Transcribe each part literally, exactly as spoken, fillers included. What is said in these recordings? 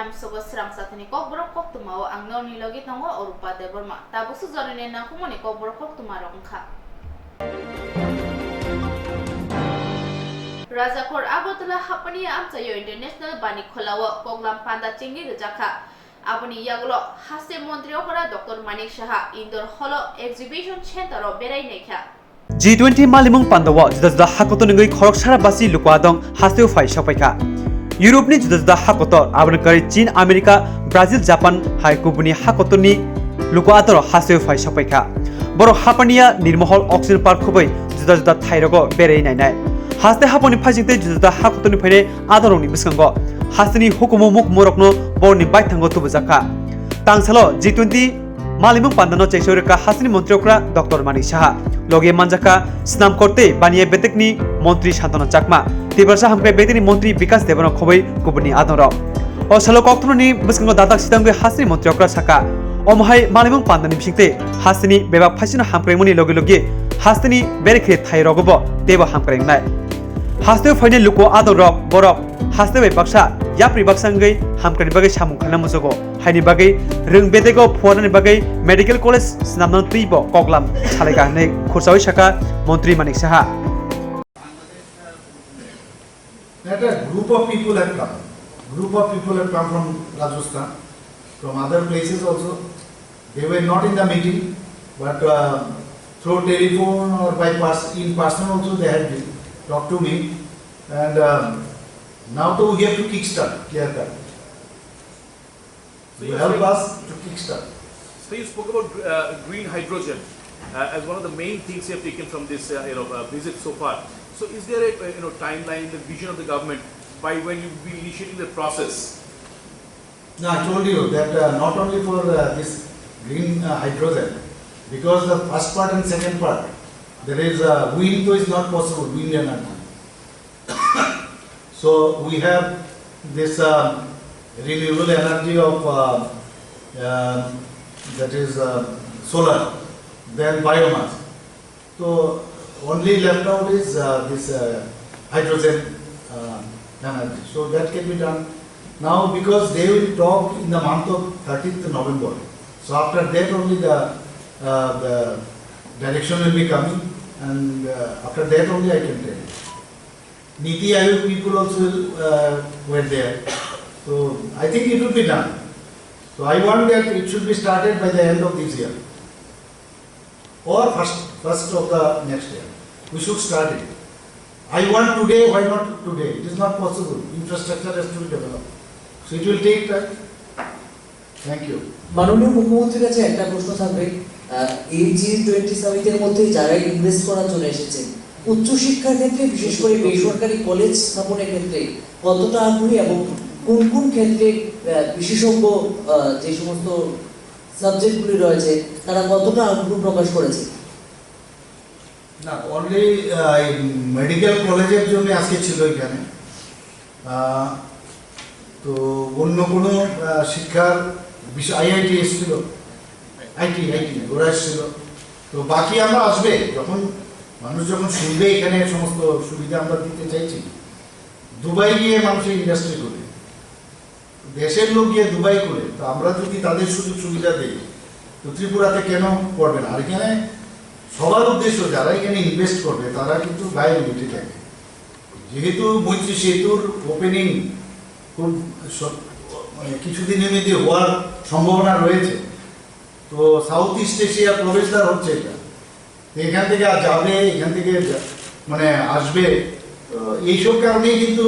Times o srang sathani kokborok koktwmao ang norni logi tongo Orupa Debbarma. Tabuk sujorni nangkukmani kokborok koktwmarok wngkha. Rajakhor Agartala Hapania amchaio International Bani Kholao koklam panda chengwi rwjakha. Aboni yagulo haste montri okra Doctor Manik Saha Indoor Hall o Exhibition Center o berai naikha. G twenty malimung pandao juda juda hakotor nungwi khorok sara basi luku adong hasteo phai sokpaikha. Europe ni juda juda hakotor, aboni kwrwi Chin, America, Brazil, Japan hai kubuni hakotorni luku adoro hasteo phai sokpaikha. Borok Hapania Nirmohol Oxygen Park khubui juda juda thairogo berwi nainai. Haste haponi phaisingtwi juda juda hakotorni phainai adorokni bwskango hasteni hukumu mukmurokno borokni baithango tubujakha. Tangsalo G twenty malimung pandano chengso rwkha hasteni montri okra Doctor Manik Saha. Logi manjakha Snamkor tei Baniya Betekni montri Santana Chakma, Tiprasa Hamkrai Betekni montri Bikas Debbarma khoboi kubuni adongrok. O salo kokthumnani bwskango dadak sitangwi hasteni montri okra sakha, omo hai malimung pandani bisingtwi hasteni bebak phaisino hamkraimani logi logi hasteni berekhe thai rogobo teibo hamkrai wngnai. Hasteo phainai luku adongrok borok haste bai baksa yapri baksa wngwi hamkraini bagwi samung khaina muchugo. Haini bagwi rwng bedego phuarnani bagwi medical college swnamnani twibo koklam salaikha hwnwi khursaui sakha Montri Manik Saha. That a group of people have come. Group of people have come from Rajasthan, from other places also. They were not in the meeting, but uh, through telephone or by pers- in person also they had been, talked to me. And um, now to we have to kickstart clear cut. So you help us to kickstart. So you spoke about uh, green hydrogen uh, as one of the main things you have taken from this uh, you know uh, visit so far. So is there a uh, you know timeline, the vision of the government by when you will be initiating the process? No, I told you that uh, not only for uh, this green uh, hydrogen, because the first part and second part, there is uh, wind, though is not possible, wind energy. So we have this uh, renewable energy of uh, uh, that is uh, solar, then biomass. So only left out is uh, this uh, hydrogen uh, energy. So that can be done now because they will talk in the month of thirtieth November. So after that only the uh, the direction will be coming, and uh, after that only I can tell you. Niti Aayog people also uh, were there. So I think it will be done. So I want that it should be started by the end of this year or first first of the next year. We should start it. I want today, why not today? It is not possible. Infrastructure has to be developed. So it will take time. Thank you. মাননীয় মুখ্যমন্ত্রীর কাছে একটা প্রশ্ন থাকবে। আহ, এই জি টোয়েন্টি সামিটের মধ্যে যারা ইনভেস্ট করার জন্য এসেছেন, উচ্চশিক্ষার ক্ষেত্রে বিশেষ করে বেসরকারি কলেজ স্থাপনের ক্ষেত্রে কতটা আগ্রহী এবং কোন কোন ক্ষেত্রে আহ, বিশেষজ্ঞ আহ, যে সমস্ত সাবজেক্টগুলি রয়েছে তারা কতটা আগ্রহ প্রকাশ করেছে? না, অনলি মেডিকেল কলেজের জন্য আজকে ছিল এখানে। আহ, তো অন্য কোনো আহ, শিক্ষার বিষয়, আইআইটি এসেছিল, আইটি আইটি ওরা এসেছিল। তো বাকি আমরা আসবে, যখন মানুষ যখন শুনবে এখানে সমস্ত সুবিধা আমরা দিতে চাইছি। দুবাই গিয়ে মানুষের ইন্ডাস্ট্রি করে, দেশের লোক গিয়ে দুবাই করে, তো আমরা যদি তাদের সুযোগ সুবিধা দেই, তো ত্রিপুরাতে কেন করবে না? আর এখানে সবার উদ্দেশ্য, যারা এখানে ইনভেস্ট করবে, তারা কিন্তু বাইরে উঠে থাকে। যেহেতু মৈত্রী সেতুর ওপেনিং খুব স- মানে কিছুদিনের মধ্যে হওয়ার সম্ভাবনা রয়েছে, তো সাউথ ইস্ট এশিয়া প্রবেশদ্বার হচ্ছে এটা। তো এখান থেকে আর যাবে, এখান থেকে যা- মানে আসবে, তো এইসব কারণেই কিন্তু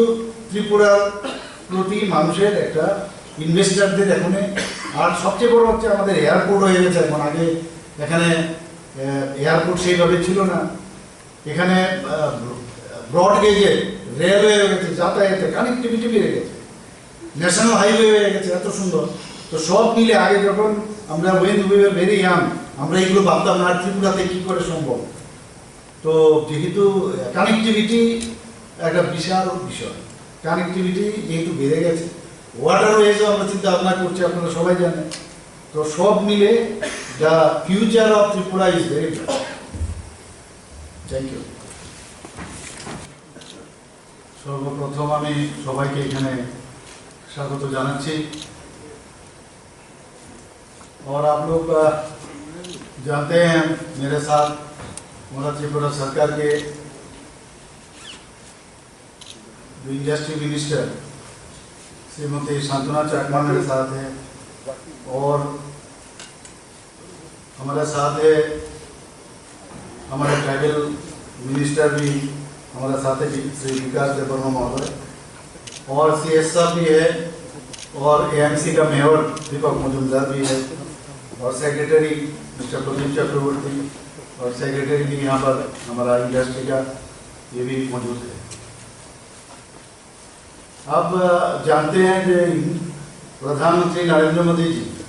ত্রিপুরার প্রতি মানুষের একটা, ইনভেস্টরদের এখন। আর সবচেয়ে বড় হচ্ছে আমাদের এয়ারপোর্ট হয়ে গেছে এখন। আগে এখানে এয়ারপোর্ট সেইভাবে ছিল না। এখানে ব্রড গেজে রেলওয়ে হয়ে গেছে, যাতায়াতে কানেক্টিভিটি বেড়ে গেছে, ন্যাশনাল হাইওয়ে হয়ে গেছে, এত সুন্দর। তো সব মিলে আগে যখন আমরা, when we were very young, আমরা এগুলো ভাবতাম না ত্রিপুরাতে কি করে সম্ভব। তো যেহেতু কানেক্টিভিটি একটা বিশাল বিষয়, কানেক্টিভিটি যেহেতু বেড়ে গেছে, ওয়াটারওয়েজও আমরা চিন্তা ভাবনা করছি, আপনারা সবাই জানেন। তো সব মিলে the future of Tripura is very bright. Thank you. সর্বপ্রথম আমি সবাইকে এখানে স্বাগত জানাচ্ছি। और आप लोग, अ, जानते हैं, मेरे साथ हमारा त्रिपुरा सरकार के जो इंडस्ट्री मिनिस्टर श्रीमती शांतना चाकमा मेरे साथ है, और हमारे साथ है हमारे ट्राइबल मिनिस्टर भी, हमारे साथ है श्री विकास देबबर्मा महोदय, और सीएसएफ भी है, और एएमसी का मेयर दीपक मजूमदार भी है, और सेक्रेटरी मिस्टर प्रदीप चक्रवर्ती, और सेक्रेटरी भी यहाँ पर हमारा इंडस्ट्री का, ये भी मौजूद है। आप, अ, जानते हैं कि प्रधानमंत्री नरेंद्र मोदी जी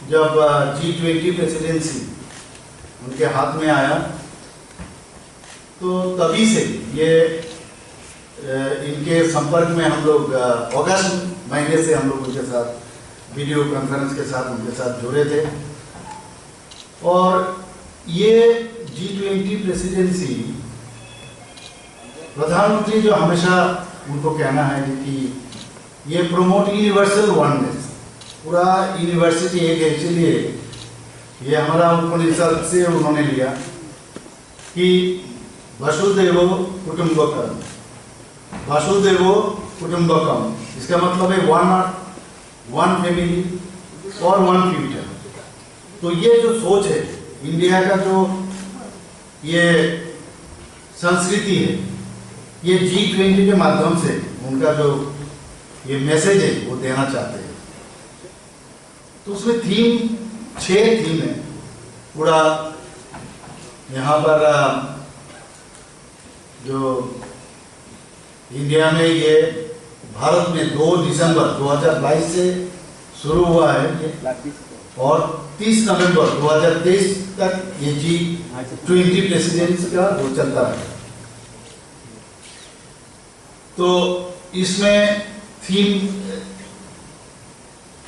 जब, अ, जी ट्वेंटी प्रेसिडेंसी उनके हाथ में आया, तो तभी से ये, अ, इनके संपर्क में हम लोग, अ, अगस्त महीने से हम लोग उनके साथ वीडियो कॉन्फ्रेंस के साथ उनके साथ जुड़े थे। और ये जी ट्वेंटी प्रेसिडेंसी, प्रधानमंत्री जो हमेशा उनको कहना है कि ये प्रमोट यूनिवर्सल वननेस, पूरा यूनिवर्सिटी एक है, इसीलिए ये हमारा उपनिषद से उन्होंने लिया कि वसुदेव कुटुंबकम, वसुदेव कुटुंबकम, इसका मतलब है वन, वन फैमिली और वन फ्यूचर। तो ये जो सोच है इंडिया का, जो ये संस्कृति है, ये जी ट्वेंटी के माध्यम से उनका जो ये मैसेज है, वो देना चाहते हैं। तो उसमें थीम, छह थीम है पूरा। यहाँ पर, अ, जो इंडिया में ये भारत में दो दिसंबर दो हज़ार बाईस से शुरू हुआ है ये, और तीस नवंबर दो हज़ार तेईस तक ये जी ट्वेंटी प्रेसिडेंसी का वो चलता है। तो इसमें थीम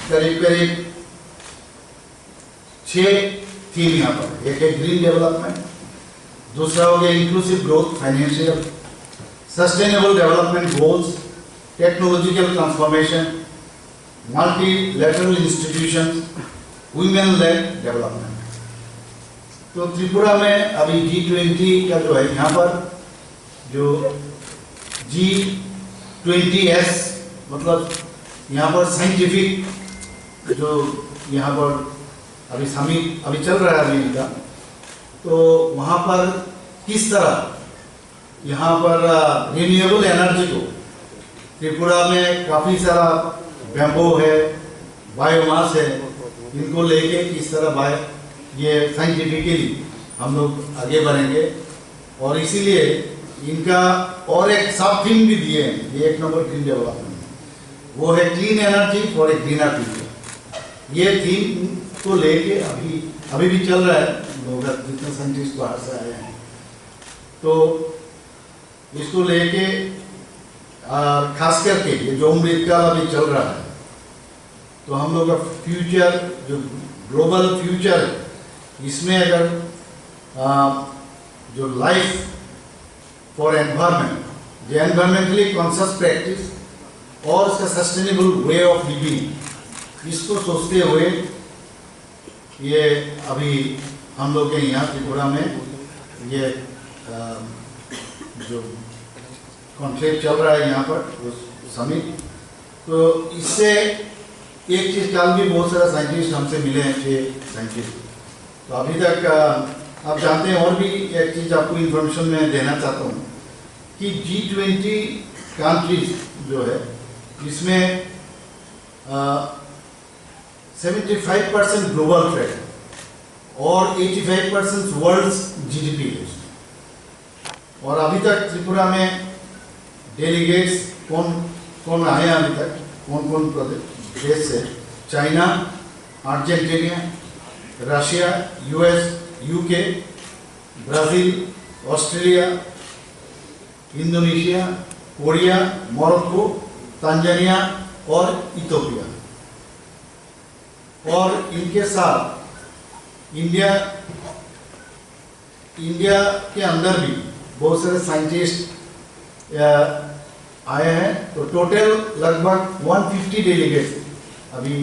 करीब करीब छह थीम यहाँ पर, एक है ग्रीन डेवलपमेंट, दूसरा हो गया inclusive growth, financial, sustainable development goals, technological transformation, multilateral institutions, women lead development. तो त्रिपुरा में अभी जी ट्वेंटी का जो है, यहाँ पर जो जी ट्वेंटी एस, मतलब यहाँ पर साइंटिफिक जो यहाँ पर अभी समिट अभी चल रहा है अभी इनका, तो वहाँ पर किस तरह यहाँ पर, अ, रिन्यूएबल एनर्जी को, त्रिपुरा में काफ़ी सारा बैम्बू है, बायोमास है, इनको लेके किस तरह बाय-, ये साइंटिफिकली हम लोग आगे बढ़ेंगे। और इसीलिए इनका और एक सब थीम भी दिए हैं, ये एक नंबर ग्रीन डेवलपमेंट, वो है clean energy for a greener future. ये थीम को लेके अभी, अभी भी चल रहा है, लोग जितने साइंटिस्ट बाहर से आए हैं, तो इसको लेके, आ, खास करके ये जो अमृतकाल अभी चल रहा है, तो हम लोग का फ्यूचर, जो ग्लोबल फ्यूचर है, इसमें अगर, आ, जो लाइफ फॉर एनवायरनमेंट, जो एनवायरमेंटली कॉन्शियस प्रैक्टिस और उसका सस्टेनेबल वे ऑफ लिविंग, इसको सोचते हुए ये अभी हम लोग के यहाँ त्रिपुरा में ये, अ, जो कॉन्क्लेव चल रहा है यहाँ पर, वो समिट, तो इससे एक चीज़, कल भी बहुत सारा साइंटिस्ट हमसे मिले हैं, छः साइंटिस्ट। तो अभी तक, अ, आप जानते हैं, और भी एक चीज़ आपको इन्फॉर्मेशन मैं देना चाहता हूँ कि जी ट्वेंटी कंट्रीज जो है, इसमें, uh, seventy five percent global trade और eighty five percent world GDP है। और अभी तक त्रिपुरा में डेलीगेट्स कौन कौन आए हैं, अभी तक कौन कौन प्रदे-, देश से? China, Argentina, Russia, US, UK, Brazil, Australia, Indonesia, Korea, Morocco, Tanzania और इथियोपिया। और इनके साथ इंडिया, इंडिया के अंदर भी बहुत सारे साइंटिस्ट, अ, आए हैं, तो टोटल लगभग वन फिफ्टी डेलीगेट्स अभी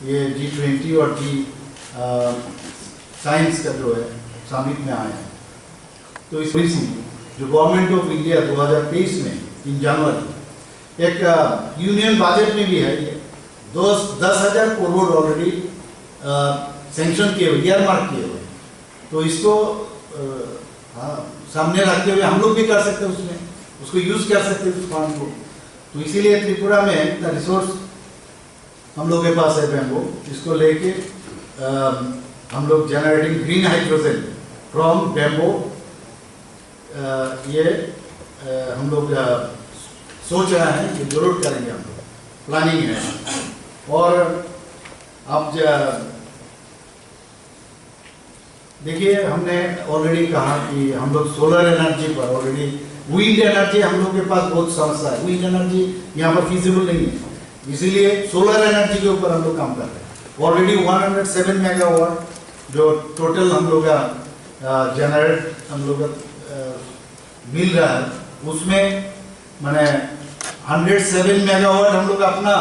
ये जी ट्वेंटी और जी साइंस का जो है समिट में आए हैं। तो इस पॉलिसी जो गवर्नमेंट ऑफ इंडिया दो हज़ार तेईस में इन जनवरी एक यूनियन बजट में भी है, ये दस दस हज़ार करोड़ ऑलरेडी सैंक्शन किए हुए, ईयरमार्क किए हुए हैं। तो इसको अ, हाँ, सामने रखते हुए हम लोग भी कर सकते हैं, उसमें उसको यूज कर सकते हैं उस फंड को। तो इसीलिए त्रिपुरा में इतना रिसोर्स हम लोग के पास है, बैम्बू, इसको लेके अ, हम लोग generating green hydrogen from bamboo, ये अ, हम लोग अ, सोच रहे हैं कि जरूर करेंगे, हम लोग प्लानिंग है। और आप ज- देखिए, हमने ऑलरेडी कहा कि हम लोग सोलर एनर्जी पर ऑलरेडी, विंड एनर्जी हम लोग के पास बहुत समस्या है, विंड एनर्जी यहाँ पर फीजिबल नहीं है, इसीलिए सोलर एनर्जी के ऊपर हम लोग काम कर रहे हैं। Already one hundred seven megawatt जो टोटल हम लोग का जनरेट हम लोग का अ, मिल रहा है, उसमें मैंने हंड्रेड सेवन मेगावाट हम लोग अपना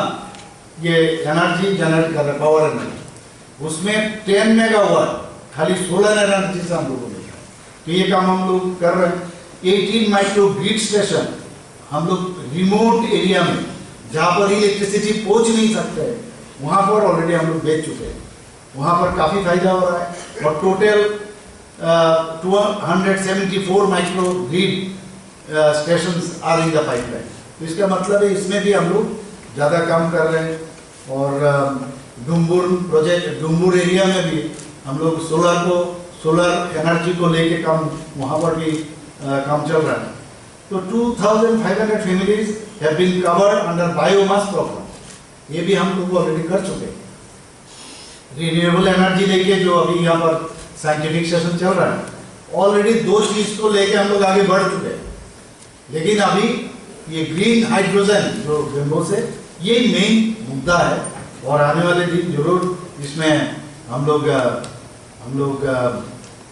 ये एनर्जी जनरेट कर रहे हैं, पावर एनर्जी। उसमें टेन मेगावाट खाली सोलर एनर्जी से हम लोगों ने किया। तो ये काम हम लोग कर रहे हैं। एटीन माइक्रो ग्रिड स्टेशन हम लोग रिमोट एरिया में, जहाँ पर इलेक्ट्रिसिटी पहुँच नहीं सकते, वहाँ पर ऑलरेडी हम लोग भेज चुके हैं। वहाँ पर काफ़ी फायदा हो रहा है। और total two hundred seventy four micro grid station are in the pipeline. तो इसका मतलब है, इसमें भी हम लोग ज़्यादा काम कर रहे हैं। और अ, डुम्बुर प्रोजेक्ट, डुम्बुर एरिया में भी हम लोग सोलर को, सोलर एनर्जी को लेके काम, वहाँ पर भी अ, काम चल रहा है। तो two thousand five hundred families have been covered under biomass program, ये भी हम लोग ऑलरेडी कर चुके हैं। रिन्यूएबल एनर्जी लेके जो अभी यहाँ पर साइंटिफिक सेशन चल रहा है, ऑलरेडी दो चीज को लेके हम लोग आगे बढ़ चुके हैं। लेकिन अभी ये ग्रीन हाइड्रोजन जो बैम्बू से, ये मेन मुद्दा है। और आने वाले दिन जरूर इसमें हम लोग अ, हम लोग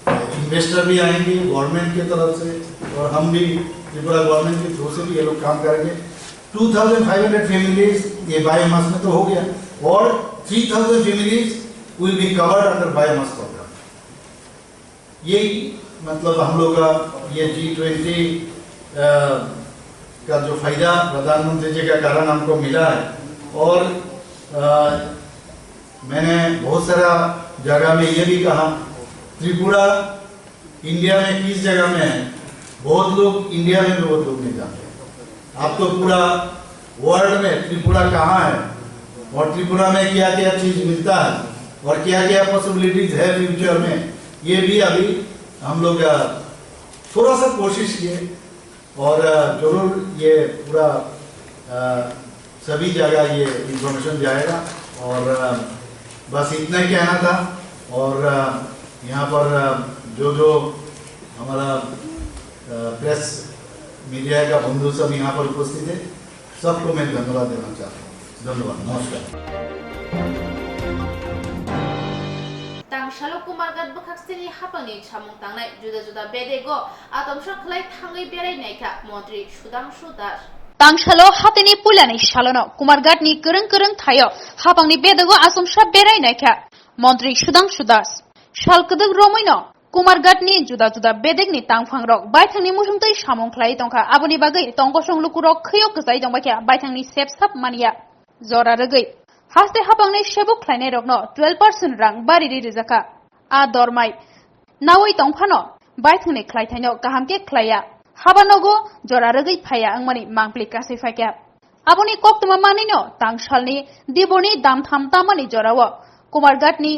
इन्वेस्टर भी आएंगे गवर्नमेंट के तरफ से, और हम भी त्रिपुरा गवर्नमेंट के थ्रू से भी ये लोग काम करेंगे। Two thousand five hundred families ये बायोमास में तो हो गया, और three thousand families will be covered under biomass program। यही मतलब हम लोग का ये जी ट्वेंटी का जो फायदा प्रधानमंत्री जी का कारण हमको मिला है। और अ, मैंने बहुत सारा जगह में ये भी कहा, त्रिपुरा इंडिया में किस जगह में है, बहुत लोग इंडिया में भी बहुत लोग नहीं जानते। आप तो पूरा वर्ल्ड में त्रिपुरा कहाँ है और त्रिपुरा में क्या क्या चीज मिलता है और क्या क्या पॉसिबिलिटीज है फ्यूचर में, ये भी अभी हम लोग अ, थोड़ा सा कोशिश किए। और अ, जरूर ये पूरा अ, सभी जगह ये इंफॉर्मेशन जाएगा। और अ, बस इतना ही कहना था। और अ, यहाँ पर अ, जो जो हमारा अ, प्रेस मीडिया का बंधु सब यहाँ पर उपस्थित है, सबको मैं धन्यवाद देना चाहता हूँ। धन्यवाद, नमस्कार। Tangsalo Kumarghat bwkhaksini hapangni samung tangnai juda juda bedego atomsa khlai thangwi berai naikha Montri Sudhangshu Das. Tangsalo hatini puilani salono Kumarghatni kwrwng kwrwng thaio hapangni bedego asomsa berai naikha Montri Sudhangshu Das. Sal kwdwk romwino Kumarghatni juda juda bedekni tangphangrok baithangni muchungtwi samung khlai tongkha, aboni bagwi tongkosong lukurok khwio kwchai tongbaikha, baithangni sepsap manya. Jora rwgwi haste hapangni sebuk khlainairokno twelve percent rang bariri rijakha. A dormai nawi tongphano baithangni khlaithaino kaham khe khlaiya. Haba nogo jora rwgwi phaiya wngmani mangpli kasui phaikha. Aboni koktwma manwino tangsalni Diboni damtham tamani jorao Kumarghatni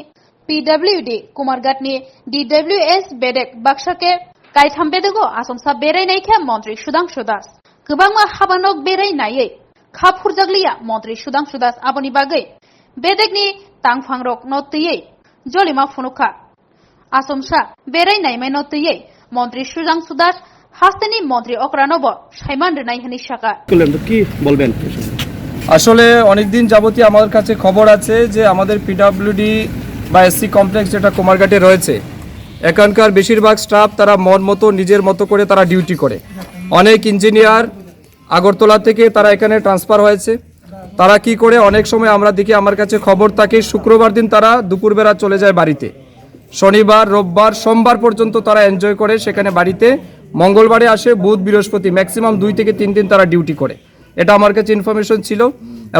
P W D, Kumarghatni D W S bedek baksa khe kaitham bedego asomsa berai naikha Montri Sudhangshu Das. Kwbangma habanok berai naiwi kha phurjakliya Montri Sudhangshu Das, aboni bagwi bedekni tangphangrokno twiwi jolima phunukha. Asomsa berai naimaino twiwi Montri Sudhangshu Das hasteni montri okranobo saiman rwnai hwnwi sakha. করলেন তো কি বলবেন? আসলে অনেক দিন যাবতই আমাদের কাছে খবর আছে যে আমাদের পিডাব্লিউডি বা এসসি কমপ্লেক্স যেটা কুমারঘাটে রয়েছে, এখানকার বেশিরভাগ স্টাফ তারা মন মতো নিজের মতো করে তারা ডিউটি করে। অনেক ইঞ্জিনিয়ার আগরতলা থেকে তারা এখানে ট্রান্সফার হয়েছে। তারা কি করে, অনেক সময় আমরা দেখি, আমার কাছে খবর থাকে, শুক্রবার দিন তারা দুপুরবেলা চলে যায় বাড়িতে, শনিবার, রোববার, সোমবার পর্যন্ত তারা এনজয় করে সেখানে বাড়িতে। মঙ্গলবারে আসে, বুধ, বৃহস্পতি, ম্যাক্সিমাম দুই থেকে তিন দিন তারা ডিউটি করে। এটা আমার কাছে ইনফরমেশন ছিল।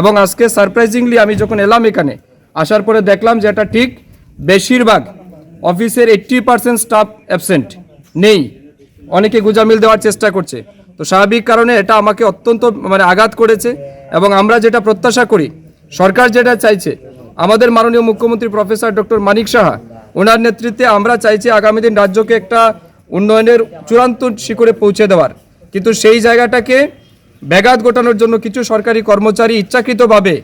এবং আজকে সারপ্রাইজিংলি আমি যখন এলাম এখানে, আসার পরে দেখলাম যে এটা ঠিক বেশিরভাগ অফিসের এইট্টি পার্সেন্ট স্টাফ অ্যাবসেন্ট, নেই, অনেকে গুজামিল দেওয়ার চেষ্টা করছে। তো স্বাভাবিক কারণে এটা আমাকে অত্যন্ত, মানে, আঘাত করেছে। এবং আমরা যেটা প্রত্যাশা করি, সরকার যেটা চাইছে, আমাদের মাননীয় মুখ্যমন্ত্রী প্রফেসর ডক্টর মানিক সাহা, ওনার নেতৃত্বে আমরা চাইছি আগামী দিন রাজ্যকে একটা উন্নয়নের চূড়ান্ত শিখরে পৌঁছে দেওয়ার, কিন্তু সেই জায়গাটাকে ব্যাঘাত ঘটানোর জন্য কিছু সরকারি কর্মচারী ইচ্ছাকৃতভাবে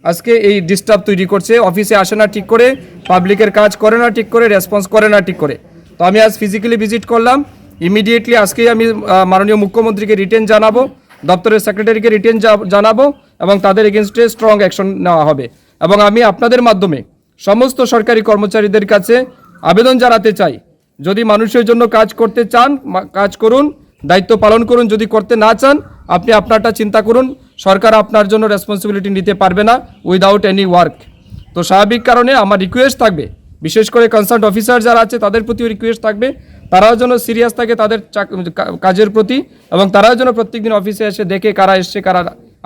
আজকে এই ডিস্টার্ব তৈরি করছে। অফিসে আসে না ঠিক করে, পাবলিকের কাজ করে না ঠিক করে, রেসপন্স করে না ঠিক করে। তো আমি আজ ফিজিক্যালি ভিজিট করলাম। ইমিডিয়েটলি আজকেই আমি আহ, মাননীয় মুখ্যমন্ত্রীকে রিটেন জানাবো, দপ্তরের সেক্রেটারিকে রিটেন জানাবো এবং তাদের এগেনস্টে স্ট্রং অ্যাকশন নেওয়া হবে। এবং আমি আপনাদের মাধ্যমে সমস্ত সরকারি কর্মচারীদের কাছে আবেদন জানাতে চাই, যদি মানুষের জন্য কাজ করতে চান, মা-, কাজ করুন, দায়িত্ব পালন করুন। যদি করতে না চান, আপনি আপনারটা চিন্তা করুন। সরকার আপনার জন্য রেসপন্সিবিলিটি নিতে পারবে না উইদাউট এনি ওয়ার্ক। তো স্বাভাবিক কারণে আমার রিকোয়েস্ট থাকবে, বিশেষ করে কনসার্ন অফিসার যারা আছে, তাদের প্রতিও রিকোয়েস্ট থাকবে, তারাও যেন সিরিয়াস থাকে তাদের চাক-, কা-, কাজের প্রতি, এবং তারাও যেন প্রত্যেকদিন অফিসে এসে দেখে কারা এসছে, কারা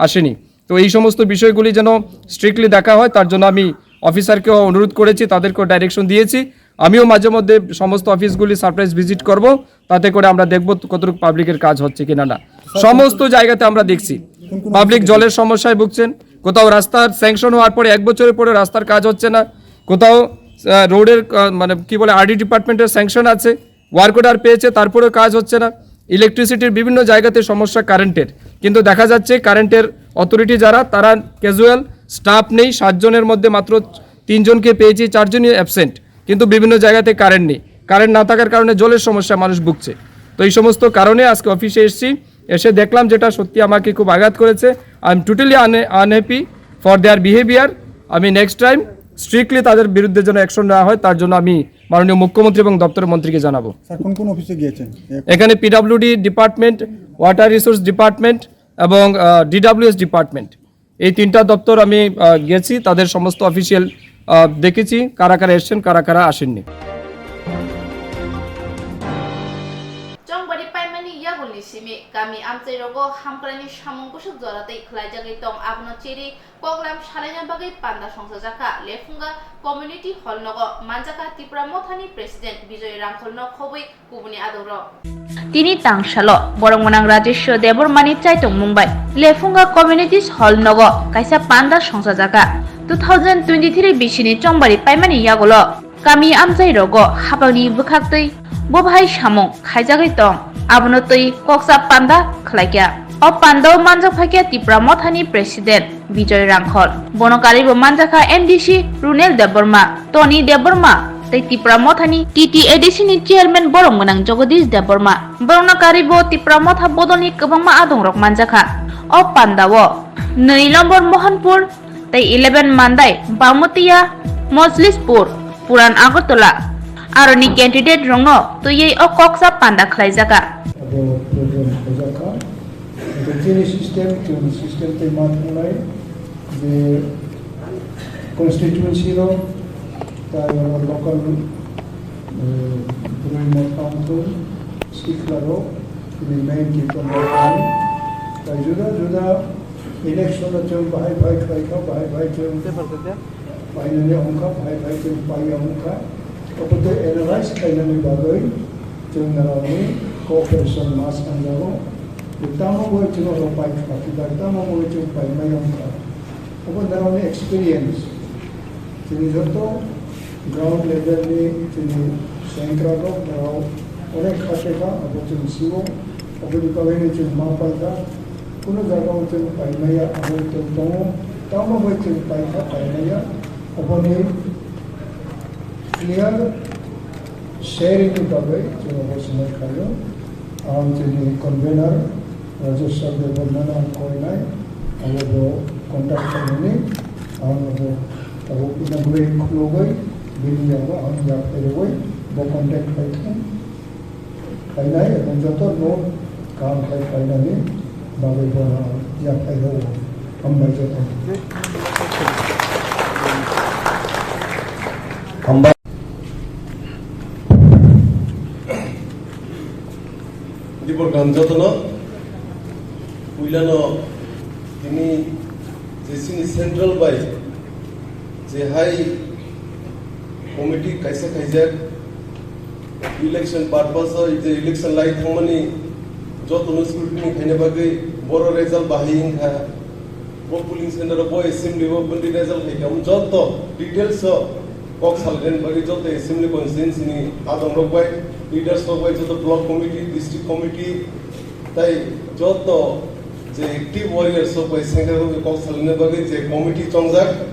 আসেনি। তো এই সমস্ত বিষয়গুলি যেন স্ট্রিক্টলি দেখা হয়, তার জন্য আমি অফিসারকেও অনুরোধ করেছি, তাদেরকেও ডাইরেকশন দিয়েছি। আমিও মাঝে মধ্যে সমস্ত অফিসগুলি সারপ্রাইজ ভিজিট করব, তাতে করে আমরা দেখব কতটুকু পাবলিকের কাজ হচ্ছে কিনা। না, সমস্ত জায়গাতে আমরা দেখছি পাবলিক জলের সমস্যায় ভুগছেন। কোথাও রাস্তার স্যাংশন হওয়ার পরে এক বছরের পরে রাস্তার কাজ হচ্ছে না, কোথাও আহ, রোডের আহ, মানে কি বলে, আরডি ডিপার্টমেন্টের স্যাংশন আছে, ওয়ার্ক অর্ডার পেয়েছে, তারপরেও কাজ হচ্ছে না। ইলেকট্রিসিটির বিভিন্ন জায়গাতে সমস্যা কারেন্টের, কিন্তু দেখা যাচ্ছে কারেন্টের অথরিটি যারা, তারা ক্যাজুয়াল, স্টাফ নেই। সাতজনের মধ্যে মাত্র তিনজনকে পেয়েছি, চারজনই অ্যাবসেন্ট, কিন্তু বিভিন্ন জায়গাতে কারেন্ট নেই। কারেন্ট না থাকার কারণে জলের সমস্যা মানুষ ভুগছে। তো এই সমস্ত কারণে আজকে অফিসে এসেছি, এসে দেখলাম যেটা সত্যি আমাকে খুব আঘাত করেছে। I am totally unhappy for their behavior। আমি নেক্সট টাইম স্ট্রিক্টলি তাদের বিরুদ্ধে যেন অ্যাকশন নেওয়া হয়, তার জন্য আমি মাননীয় মুখ্যমন্ত্রী এবং দপ্তরের মন্ত্রীকে জানাবো। স্যার, কোন কোন অফিসে গিয়েছেন? এ- এখানে PWD department, water resource department এবং ডিডাব্লিউএস ডিপার্টমেন্ট, এই তিনটা দপ্তর আমি আহ, গেছি, তাদের সমস্ত অফিসিয়াল দেখেছি, কারা কারা এসছেন, কারা কারা আসেননি। Chongbari paimani yagulni simi kami amchairogo hamkraini samung bwswk jora tei khlaijagwi tong, abono chiri koklam salaina bagwi panda songchajakha Lephunga Community Hall nogo manjakha Tipra Mothani President Bijoy Rangkholno khobwi kubuni adongrok. Tini tangsalo borok gwnang Rajeshwar Debbarmani chaitongmung bai Lephunga Communities Hall nogo kaisa panda songchajakha. Two thousand twenty-three bisini chongbari paimani yagulo kami amchai rogo hapangni bwkhaktwi bo bahai samung khaijagwi tong, abono twi koksa panda khlaikha. O pandao manjak phaikha Tipra Mothani President Bijoy Rangkhol. Bono karibo manjakha M D C Runel Debbarma, Tony Debbarma tei Tipra Mothani T T A D C ni chairman borom gwnang Jagadish Debbarma. Borokno karibo Tipra Motha bodolni kwbangma adongrok manjakha. O pandao nwi nombor Mohanpur tei eleven Mandai, Bamutiya, Mojlispur, Puran Agartala, aroni candidate rokno twiwi o koksa panda khlaijaka. Abo program khlaijaka. Abo chini system, chini system tei ma thwngnai je constituency rok tai abo local, eh, bwrwi motha wngthung, sikla rok, tini main khe tongmani. Tai juda juda election o chwng bahai bai khlai kha, bahai bai chwng painani wngkha, bahai bai chwng paiya wngkha. Obo tei analyze khainani bagwi chwng narwkni cooperation ma sanjago. Tamo bo chwng oro pai kha, tamo bo chwng paimai wngkha. Obo narwkni experience. Chini joto ground level ni chini sengkrak rok narwk onek kha tei kha, abo chwng sio. Oboni bagwi chwng ma pai kha. Kuno jaga o chwng paimaya, abo chwng tongo, tamo bai chwng paikha paimaya, oboni clear sharing ni bagwi chwng abo swmai khaio. Ang chini convener Rajeshwar Debbarma no ang koinai, abo bo contact khainani, ang abo, abo inauguration khulugwi, bini yago ang yak phaiwi bo contact khai thung. Khainai, ebong joto no kaham khai khainani, Bagwi bono yaphai rwo. Hambai joto. Hambai. Dibor gam jotono. Puilano tini je chini central bai je hai committee kaisa khaijak, election purpose o je election lai thangmani jotono scrutiny khaina bagwi boro result bahai wngkha. Bo polling center o bo assembly o bini result hai khe joto details o kok salgani bagwi joto assembly constituency ni adong rok bai, leaders rok bai, joto block committee, district committee, tai joto je active warriors rok bai sengkrak rok kok salgani bagwi je committee chongjak,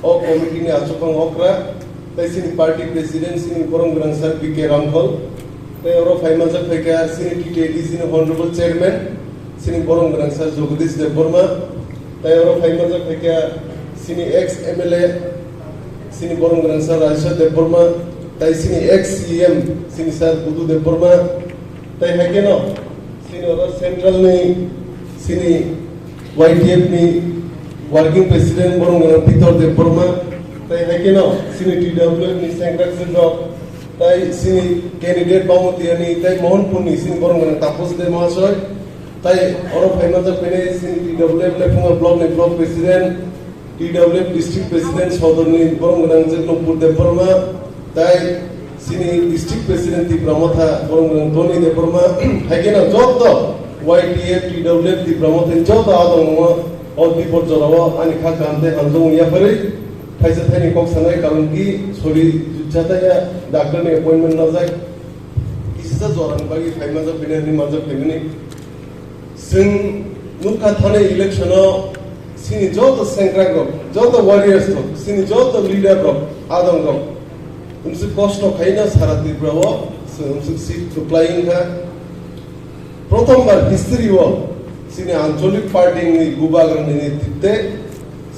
o committee ni achukang okra, tai chini party president chini borom gwnang sir B K Ramphal, tai oro phai manjak phaikha chini T T A D C ni honorable chairman chini borom gwnang sir Jagadish Debbarma, tai oro phai manjak phaikha chini ex M L A chini borom gwnang sir Rajeshwar Debbarma, tai chini ex C M chini sir Budu Debbarma, tai hai kheno chini oro central ni chini Y T F ni working president borom gwnang Pitor Debbarma, tai hai kheno chini T W F ni sengkrak sengkrok, tai chini candidate Bamutiya ni, tai Mohanpur ni chini borom gwnang Taposh De Mahasoy, tai oro phai manjak phainai chini T W F Lephunga block ni block president, T W F district president Sodor ni borom gwnang Jagdishpur Debbarma, tai chini district president Tipra Motha borom gwnang Tony Debbarma, hai kheno joto Y T F, T W F, Tipra Motha ni joto adong o, o dibor jora o ani kha kaham tei hamjakmung yapharwi phaisa thaini kok sanai, karon ki sori jutsa taiya, doctor ni appointment najak, kisa jora ni bagwi phai manjak phainai, hinwi manjak phaimani. Chwng nukha thanai election o chini joto sengkrak rok, joto warriors rok, chini joto leader rok, adong rok, umsi kosto khaina sara Tripura o chwng umsi seat kwplai wngkha. Prothom bar history o chini ancholik party ni bubagra ni netritwe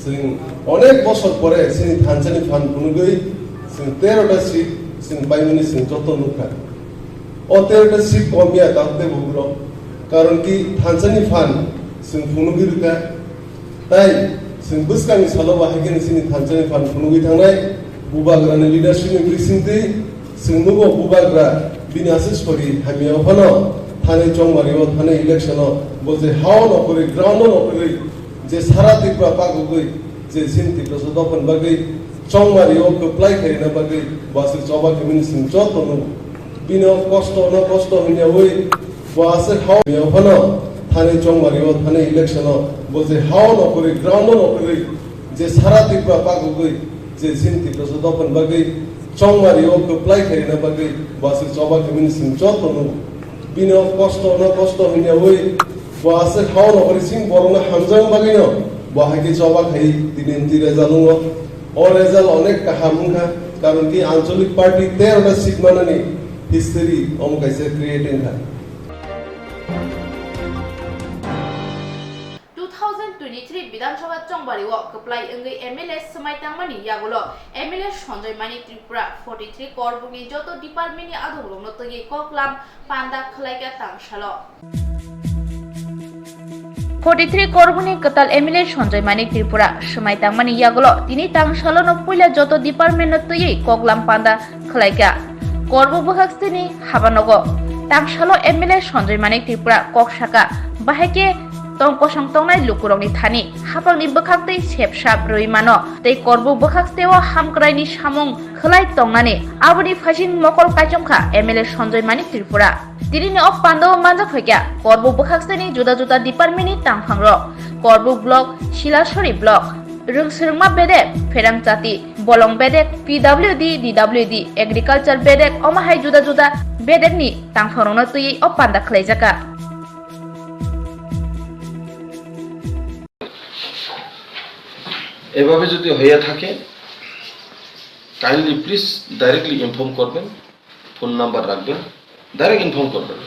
chwng onek bosor pore chini thansa ni phan phunugwi chwng tero ta seat chwng paimani chwng joto nukha. O tero ta seat kom ya tabuk tei bugrok. Karon ki thansa ni phan chwng phunugwi rwkha. Tai chwng bwskangni salo bahai khe chini thansa ni phan phunugwi thangnai bubagra ni leadership ni bisingtwi chwng nugo bubagra bini aswk sori hamya o phano thanai chongmari o thanai election o bo je ha o no kwrwi ground o no kwrwi je sara Tripura pagogwi je chini Tiprasa dophani bagwi chongmari o kwplai khairina bagwi bo aswk choba khe bini chwng joto nugo. Bini o kosto no kosto hwnyawi bo aswk ha o hamya o phano thanai chongmari o thanai election o bo je ha o no kwrwi ground o no kwrwi je sara Tripura pagogwi je chini Tiprasa dophani bagwi chongmari o kwplai khairina bagwi bo aswk choba khe bini chwng joto nugo. Bini o kosto no kosto hwnyawi bo aswk ha o no kwrwi chini borok no hamjakma bagwi no bo hai khe choba khai tini twi reza nungo. O result onek kaham wngkha, karon ki ancholik party tero ta seat manani history omo kaisa create wngkha. Two thousand twenty-three Bidhan Sabha chongbari o kwplai wngwi M L A swmai tangmani yagulo M L A Sanjay Manik Tripura forty-three korbukni joto department ni adongrokno twiwi koklam panda khwlaikha tangsalo. Forty-three korbukni kwtal M L A Sanjay Manik Tripura swmai tangmani yagulo tini tangsalono puila joto department no twiwi koklam panda khwlaikha. Korbuk bwkhaksteni habanogo tangsalo M L A Sanjay Manik Tripura kok saka, bahai khe tong kosong tongnai lukurokni thani haphangni bwkhaktwi sepsap rwi mano tei korbuk bwkhaksteo hamkraini samung khwlai tongnani aboni phaising mokol kaichomkha M L A Sanjay Manik Tripura. Tinini o pandao manjak phaikha korbuk bwkhakseni juda juda department ni tangphangrok, korbuk block, Silasori block, rwngswrwngma bedek, pherang chati, bolong bedek, P W D, D W D, agriculture bedek, omo hai juda juda bedekni tangphangrokno twiwi o panda khwlaijakha. এভাবে যদি হয়ে থাকে, kindly please directly inform করবেন, phone number রাখবেন, direct inform করবেন।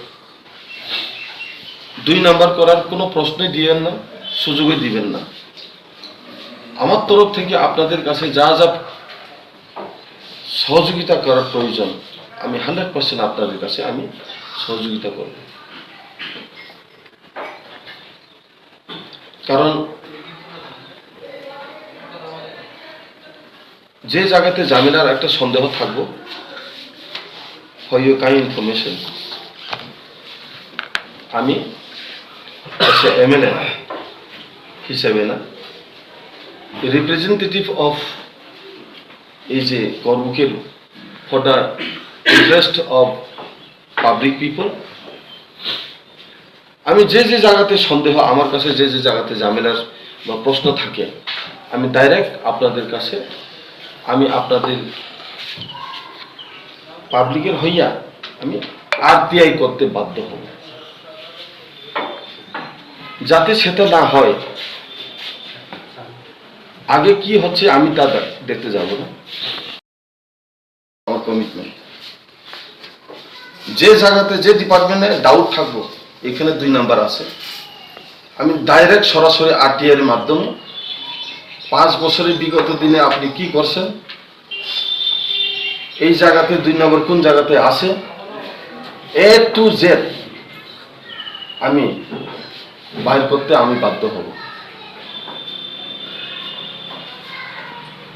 দুই নাম্বার করার কোনো প্রশ্নই দিবেন না, সুযোগই দিবেন না। আমার তরফ থেকে আপনাদের কাছে যা যা সহযোগিতা করার প্রয়োজন, আমি হান্ড্রেড পার্সেন্ট আপনাদের কাছে আমি সহযোগিতা করব। কারণ যে জায়গাতে ঝামেলার একটা সন্দেহ থাকবো, for your kind information, আমি এমএলএ হিসেবে না, রিপ্রেজেন্টেটিভ অফ এই যে কর্মকেরু, for the interest of public people, আমি যে যে জায়গাতে সন্দেহ, আমার কাছে যে যে জায়গাতে ঝামেলার বা প্রশ্ন থাকে, আমি ডাইরেক্ট আপনাদের কাছে, আমি আপনাদের পাবলিকের হইয়া আমি আরটিআই করতে বাধ্য হব, যাতে সেটা না হয়। আগে কি হচ্ছে আমি তা দে- দেখতে যাব না। আমার কমিটমেন্ট, যে জায়গাতে যে ডিপার্টমেন্টে ডাউট থাকবো, এখানে দুই নাম্বার আছে। আমি ডাইরেক্ট সরাসরি আরটিআই এর মাধ্যমে পাঁচ বছরের বিগত দিনে আপনি কি করছেন, এই জায়গাতে দুই নম্বর কোন জায়গাতে আছে, এ টু জেড আমি বাইর করতে আমি বাধ্য হব।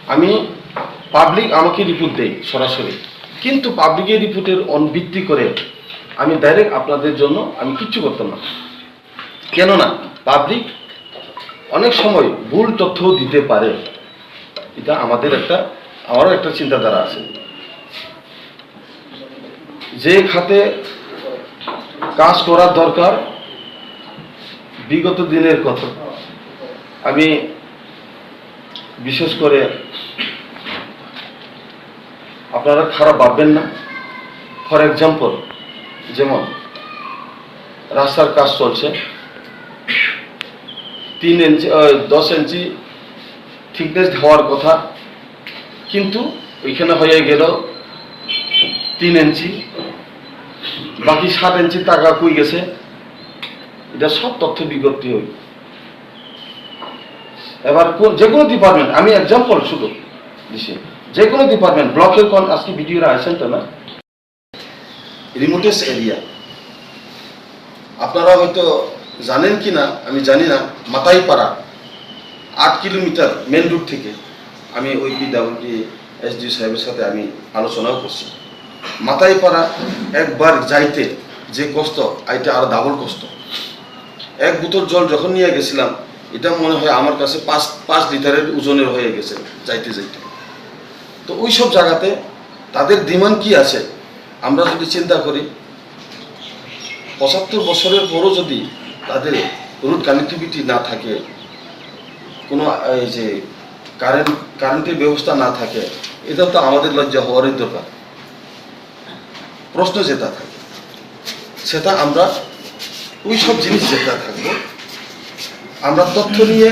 আমি পাবলিক আমাকে রিপোর্ট দেয় সরাসরি, কিন্তু পাবলিকের রিপোর্টের অন ভিত্তি করে আমি ডাইরেক্ট আপনাদের জন্য আমি কিচ্ছু করতাম না। কেননা পাবলিক অনেক সময় ভুল তথ্য দিতে পারে, এটা আমাদের একটা, আমারও একটা চিন্তাধারা আছে। যে খাতে কাজ করার দরকার, বিগত দিনের কথা আমি বিশেষ করে আপনারা খারাপ ভাববেন না। ফর এক্সাম্পল, যেমন রাস্তার কাজ চলছে, তিন ইঞ্চি, ওই, দশ ইঞ্চি থিকনেস হওয়ার কথা, কিন্তু ওইখানে হয়ে গেল তিন ইঞ্চি, বাকি সাত ইঞ্চি টাকা কই গেছে, এটা সব তথ্য বিজ্ঞপ্তি হই। এবার কোন, যে কোনো ডিপার্টমেন্ট, আমি এক্সাম্পল শুধু দিছি, যে কোনো ডিপার্টমেন্ট, ব্লকে কোন আজকে ভিডিওরা আছেন তো না, রিমোটেস্ট এরিয়া, আপনারা হয়তো জানেন কি না আমি জানি না, মাতাইপাড়া আট কিলোমিটার মেন রোড থেকে আমি ওই পিডাব্লিউডি এসডিও সাহেবের সাথে আমি আলোচনাও করছি। মাতাইপাড়া একবার যাইতে যে কষ্ট, আইতে আরো ডাবল কষ্ট। এক বোতল জল যখন নিয়ে গেছিলাম, এটা মনে হয় আমার কাছে পাঁচ পাঁচ লিটারের ওজনের হয়ে গেছে যাইতে যাইতে। তো ওই সব জায়গাতে তাদের ডিমান্ড কি আছে, আমরা যদি চিন্তা করি, পঁচাত্তর বছরের পরও যদি তাদের রোড কানেক্টিভিটি না থাকে, কোনো, এই যে, কারেন্ট, কারেন্টের ব্যবস্থা না থাকে, এটা তো আমাদের লজ্জা হওয়ারই দরকার। প্রশ্ন যেটা থাকে, সেটা আমরা, ওই সব জিনিস যেটা থাকবো, আমরা তথ্য নিয়ে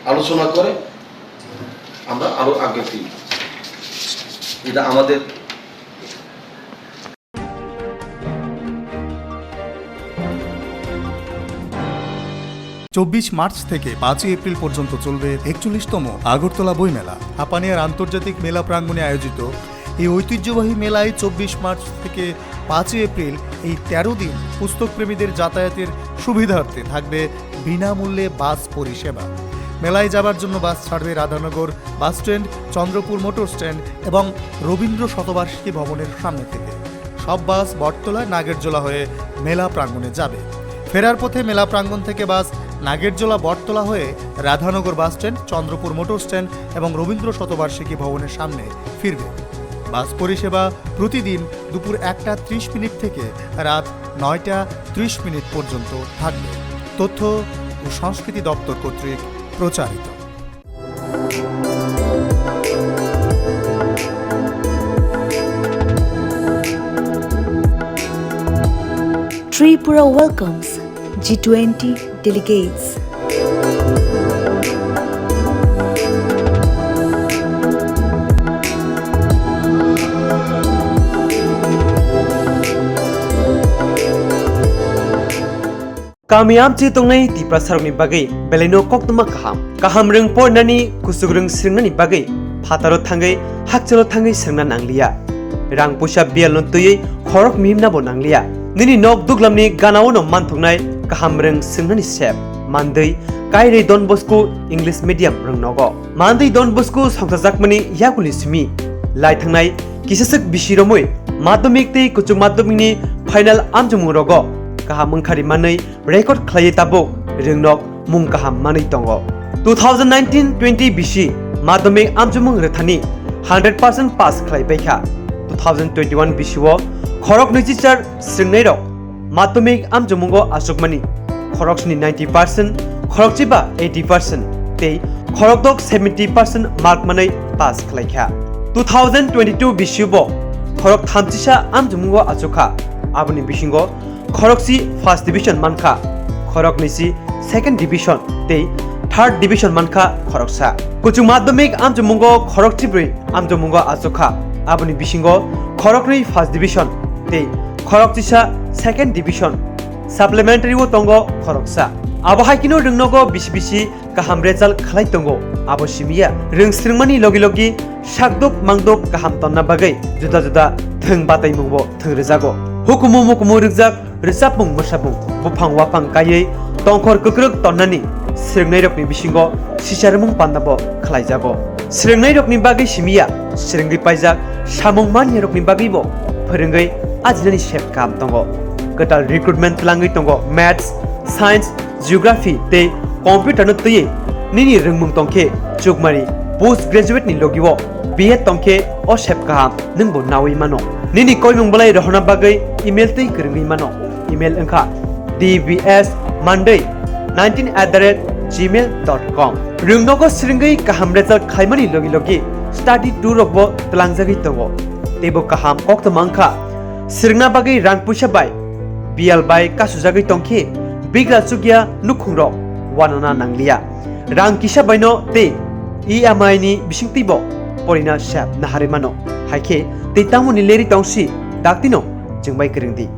আলোচনা করে আমরা আরো আগে ফিরি। এটা আমাদের চব্বিশ মার্চ থেকে পাঁচই এপ্রিল পর্যন্ত চলবে একচল্লিশতম আগরতলা বইমেলা। হাপানিয়ার আন্তর্জাতিক মেলা প্রাঙ্গণে আয়োজিত এই ঐতিহ্যবাহী মেলায় চব্বিশ মার্চ থেকে পাঁচই এপ্রিল এই তেরো দিন পুস্তকপ্রেমীদের যাতায়াতের সুবিধার্থে থাকবে বিনামূল্যে বাস পরিষেবা। মেলায় যাবার জন্য বাস ছাড়বে Radhanagar bus stand, Chandrapur motor stand এবং রবীন্দ্র শতবার্ষিকী ভবনের সামনে থেকে। সব বাস বটতলা নাগেরজোলা হয়ে মেলা প্রাঙ্গণে যাবে। ফেরার পথে মেলা প্রাঙ্গণ থেকে বাস নাগেরজোলা বটতলা হয়ে Radhanagar bus stand, Chandrapur motor stand এবং রবীন্দ্র শতবার্ষিকী ভবনের সামনে ফিরবে। বাস পরিষেবা প্রতিদিন দুপুর একটা ত্রিশ মিনিট থেকে রাত নয়টা ত্রিশ মিনিট পর্যন্ত থাকবে। তথ্য ও সংস্কৃতি দপ্তর কর্তৃক প্রচারিত। Tripura welcomes G twenty delegates. Kami amchi tongnai Tiprasarokni bagwi belaino koktwma kaham. Kaham rwng pornani, kuchuk rwng swrwngnani bagwi phataro thangwi, hakchalo thangwi swrwngna nangliya. Rang puisa biyalno twiwi khorok mihimnabo nangliya. Nini nok duglamni ganaono manthoknai kaham rwng swrwngnani sep. Mandwi, Kairwi Don Bosco English Medium rwngnogo. Mandwi Don Bosco songchajakmani yakuni simi lai thangnai kisaswk bisi romwi madhyamik tei kuchuk madhyamikni final amchomung rogo kaham wngkhari manwi record khlaiwi tabuk rwngnok mung kaham manwi tongo. Two thousand nineteen twenty bisi madhyamik amchomung rwthani hundred percent pass khlai paikha. Two thousand twenty-one bisio khorok nwichichar swrwngnairok madhyamik amchomungo achukmani khorok sni ninety percent, khorok chiba eighty percent tei khorok dok seventy percent mark manwi pass khlaikha. Two thousand twenty-two bisibo khorok thamchisa amchomungo achukha, aboni bisingo khorokchi first division mankha, khoroknwisi second division tei third division mankha khoroksa. Kuchuk madhyamik amchomungo khorokchibrwi amchomungo achukha, aboni bisingo khoroknwi first division tei khorokchisa second division. Supplementary o tongo khoroksa. Abo hai kheno rwngnogo bisi bisi kaham result khlai tongo. Abo simiya rwng swrwngmani logi logi sakduk mangduk kaham tonna bagwi juda juda thwng bataimungbo thwng rwjago. Hukumu mukumu rwkjak rwchapmung mwsapmung buphang waphang kaiwi tongkhor kwkrwk tonnani swrwngnairokni bisingo sicharmung pandabo khlaijago. Swrwngnairokni bagwi simiya swrwngwi paijak samung maniyarokni bagwibo phwrwngwi ajinani sep kaham tongo. Kwtal recruitment twlangwi tongo Maths, Science, Geography tei Computer no twiwi nini rwngmung tongkhe chukmani post graduate ni logio B Ed tongkhe o sep kaham nwngbo nawi mano. Nini koimung bolai rohorna bagwi email twi kwrwngwi mano. Email wngkha D B S Monday nineteen at the rate gmail dot com. Rwngnogo swrwngwi kaham result khlaimani logi logi study tour rokbo twlangjagwi tongo. Teibo kaham koktwma wngkha swrwngna bagwi rang puisa bai biyal bai kasujagwi tongkhe bigra chukya nukhungrok wanana nangliya. Rang kisa baino tei E M I ni bisingtwibo porina sep naharwi mano. Haikhe tei tamoni leri tongsi daktino chwngbai kwrwngdi.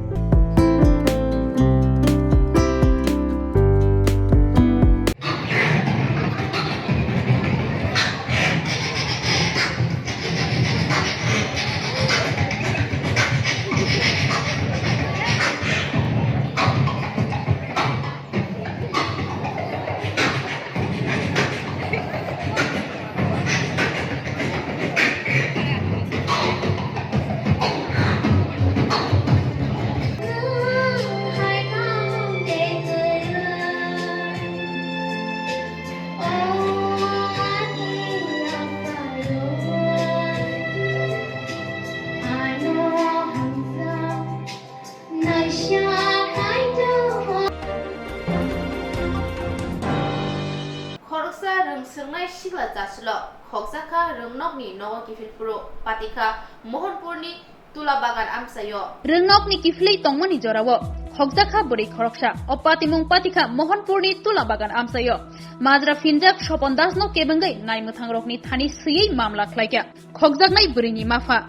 Khoroksa rwng swrwngnai sikla chasilo khokjakha rwngnokni nogo kiphil phuru patikha Mohanpurni Tula Bagan amchaio. Rwngnokni kiphilwi tongmani jorao khokjakha bwrwi khoroksa. O patimung patikha Mohanpurni Tula Bagan amchaio. Majra phinjak Sopon Dasno kebengwi naimwthangrokni thani swiwi mamla khlaikha khokjaknai bwrwini mapha.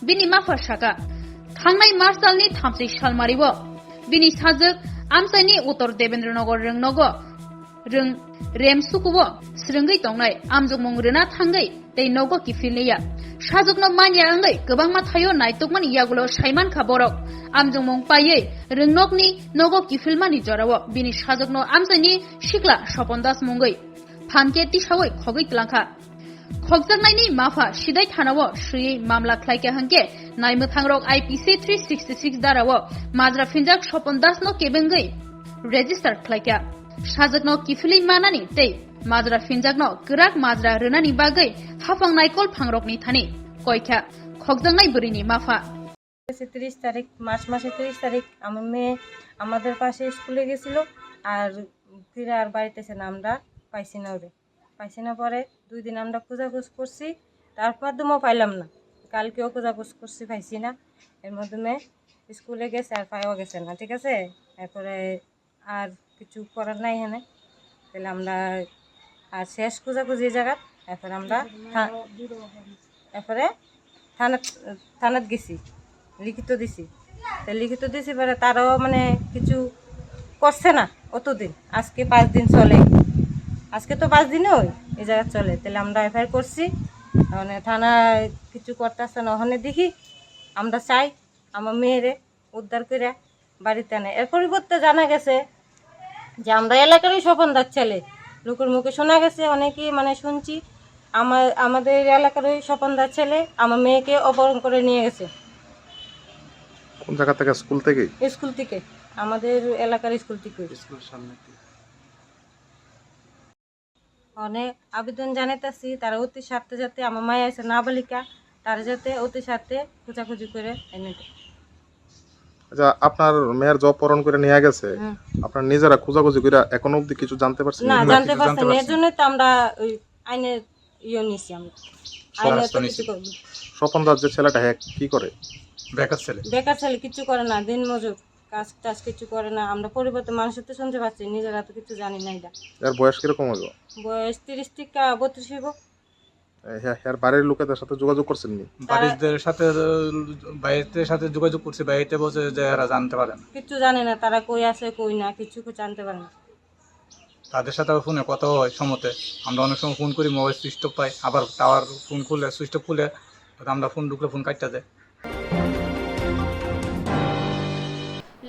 Bini mapha saka, thangnai March salni thamchi salmario bini sajwk amchaini Uttor Debendra Nagar rwngnogo rwng rem sukuo swrwngwi tongnai, amjokmung rwna thangwi tei nogo kiphilniya. Sajwkno manya wngwi kwbangma thaio naitukmani yagulo saimankha borok. Amjokmung paiwi rwngnokni nogo kiphilmani jorao bini sajwkno amchaini sikla Sopon Das mungwi phankhe tisawi khogwi tlangkha. Khokjaknaini mapha sidai thanao swiwi mamla khlaikha hwnkhe naimwthangrok I P C three sixty six darao majra phinjak Sopon Dasno kebengwi register khlaikha. Sajwkno kiphilwi manani tei majra phinjakno kwrak majra rwnani bagwi haphang naikol phangrokni thani koikha khokjaknai bwrwini mapha. সে ত্রিশ তারিখ, মার্চ মাসের ত্রিশ তারিখ আমার মেয়ে আমাদের পাশে স্কুলে গেছিল, আর ফিরে আর বাড়িতে এসে না আমরা পাইছি না ওরে। পাইছি না পরে দুই দিন আমরা খোঁজাখুঁজ করছি, তার মাধ্যমেও পাইলাম না। কালকেও খোঁজাখুঁজ করছি, পাইছি না। এর মাধ্যমে স্কুলে গেছে আর পাওয়া গেছে না, ঠিক আছে? এরপরে আর কিছু করার নাই এখানে। তাহলে আমরা আর শেষ খোঁজাখুঁজি জায়গা, এরপরে আমরা থা-, এরপরে থানাত, থানাত গেছি, লিখিত দিছি। তো লিখিত দিছি পরে তারাও মানে কিছু করছে না অতদিন, আজকে পাঁচ দিন চলে, আজকে তো পাঁচ দিনই এই জায়গা চলে। তাহলে আমরা এফআইআর করছি, মানে থানায় কিছু করতেছে না। ওখানে দেখি, আমরা চাই আমার মেয়েরে উদ্ধার করে বাড়িতে আনে। এর পরিবর্তে জানা গেছে যে আমরা এলাকারই স্বপন দার ছেলে। লোকের মুখে শোনা গেছে, অনেকেই মানে শুনছি, আমার, আমাদের এলাকারই স্বপন দার ছেলে আমার মেয়েকে অপহরণ করে নিয়ে গেছে। কোন জায়গা থেকে? স্কুল থেকে? স্কুল থেকে, আমাদের এলাকার স্কুল থেকে। স্কুলের সামনে থেকে। অনেক আবেদন জানাইতেছি, তারা অতি সাথে সাথে, আমার মায়া আছে নাবালিকা, তারা যাতে অতি সাথে খোঁজাখুঁজি করে এনে দেয়। আচ্ছা, আপনার মেয়ের যে অপহরণ করে নিয়ে গেছে, হুম। আপনারা নিজেরা খোঁজাখুঁজি করে এখনো অবধি কিছু জানতে পারছেন? না, না, জানতে কিছু জানতে পারছেন না। এর পারছেন না। জন্য তো আমরা ওই আইনের ইয়ে নিছি আমরা। আইনে ব্যবস্থা তো নিছি। কিছু করবো। স্বপন দাস যে ছেলেটা, হ্যাঁ, কি করে? বেকার ছেলে। বেকার ছেলে, কিচ্ছু করে না, দিনমজুর, কাজ টাজ কিচ্ছু করে না। আমরা পরিবর্তন মানুষের তো শুনতে পাচ্ছি, নিজেরা তো কিছু জানি না এটা। এর বয়স কিরকম হইব? বয়স তিরিশ থেকে বত্রিশ হইব। এ, হ্যাঁ, হ্যাঁ, বাড়ির লোকেদের সাথে যোগাযোগ করছেননি? তারা বাড়িদের সাথে, বাড়িদের সাথে যোগাযোগ করছে, বাড়িতে বলছে যে এরা জানতে পারে না। কিচ্ছু জানে না, তারা কই আছে, কই না, কিচ্ছু জানতে পারে না। তাদের সাথে আবার ফোনে কথা হয় সমতে। আমরা অনেক সময় ফোন করি, মোবাইল সুইচ অফ পাই, আবার টাওয়ার ফোন খুলে, সুইচ অফ খুলে আমরা ফোন ঢুকলে ফোন কাটতে দেয়।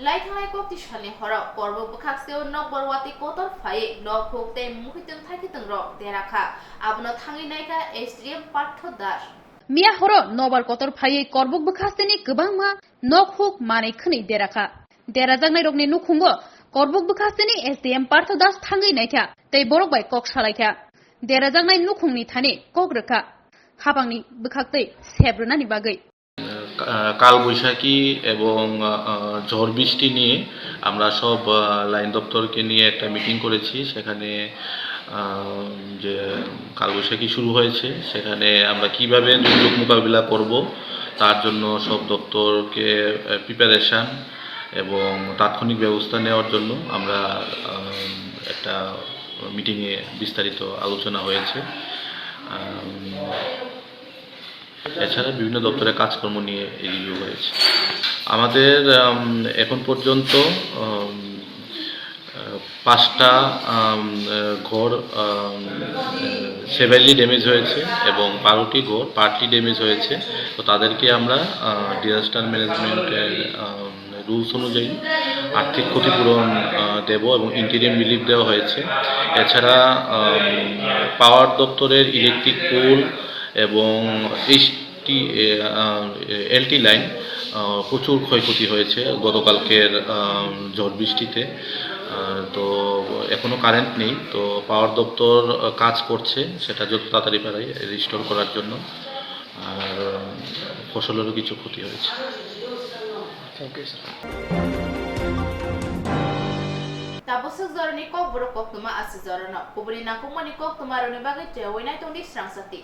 Lai thanglai kokti salni horo Korbuk bwkhakseo nokbar watwi kotor phaiwi nok huk tei muikwthwng thaikitwng rok dera kha. Abono thangwi naikha S D M Partho Das. Miya horo nobar kotor phaiwi Korbuk bwkhasteni kwbangma nok huk manwi khwnwi dera kha. Derajaknairokni nukhungo Korbuk bwkhasteni S D M Partho Das thangwi naikha tei borok bai kok salaikha. Derajaknai nukhungni thani kok rwkha hapangni bwkhaktwi sep rwnani bagwi. আহ, কালবৈশাখী এবং, আহ, ঝড় বৃষ্টি নিয়ে আমরা সব, আহ, লাইন দপ্তরকে নিয়ে একটা মিটিং করেছি। সেখানে, আহ, যে কালবৈশাখী শুরু হয়েছে, সেখানে আমরা কিভাবে দুর্যোগ মোকাবিলা করব, তার জন্য সব দপ্তরকে, আহ, প্রিপারেশন এবং তাৎক্ষণিক ব্যবস্থা নেওয়ার জন্য আমরা, আহ, একটা মিটিংয়ে বিস্তারিত আলোচনা হয়েছে। আহ, এছাড়া বিভিন্ন দপ্তরের কাজকর্ম নিয়ে এই রিভিউ হয়েছে। আমাদের, আম, এখন পর্যন্ত, আম, আহ, পাঁচটা, আম, আহ, ঘর, আম, আহ, সেভারলি ড্যামেজ হয়েছে এবং বারোটি ঘর পার্টলি ড্যামেজ হয়েছে। তো তাদেরকে আমরা, আহ, ডিজাস্টার ম্যানেজমেন্টের, আম, রুলস অনুযায়ী আর্থিক ক্ষতিপূরণ, আহ, দেব এবং ইন্টিরিম রিলিফ দেওয়া হয়েছে। এছাড়া, আম, পাওয়ার দপ্তরের ইলেকট্রিক পোল এবং এইচটি, এ, আহ, এলটি লাইন, আহ, প্রচুর ক্ষয়ক্ষতি হয়েছে গতকালকের, আহ, ঝড় বৃষ্টিতে। আহ, তো এখনো কারেন্ট নেই, তো পাওয়ার দপ্তর, আহ, কাজ করছে সেটা যত তাড়াতাড়ি পারে রিস্টোর করার জন্য। আর, আহ, ফসলেরও কিছু ক্ষতি হয়েছে। Thank you, sir. Tabuk swk jorani kokborok koktwma aswk jorano kubuni nangkukmani koktwmarokni bagwi chayawui naitongdi swrang sati.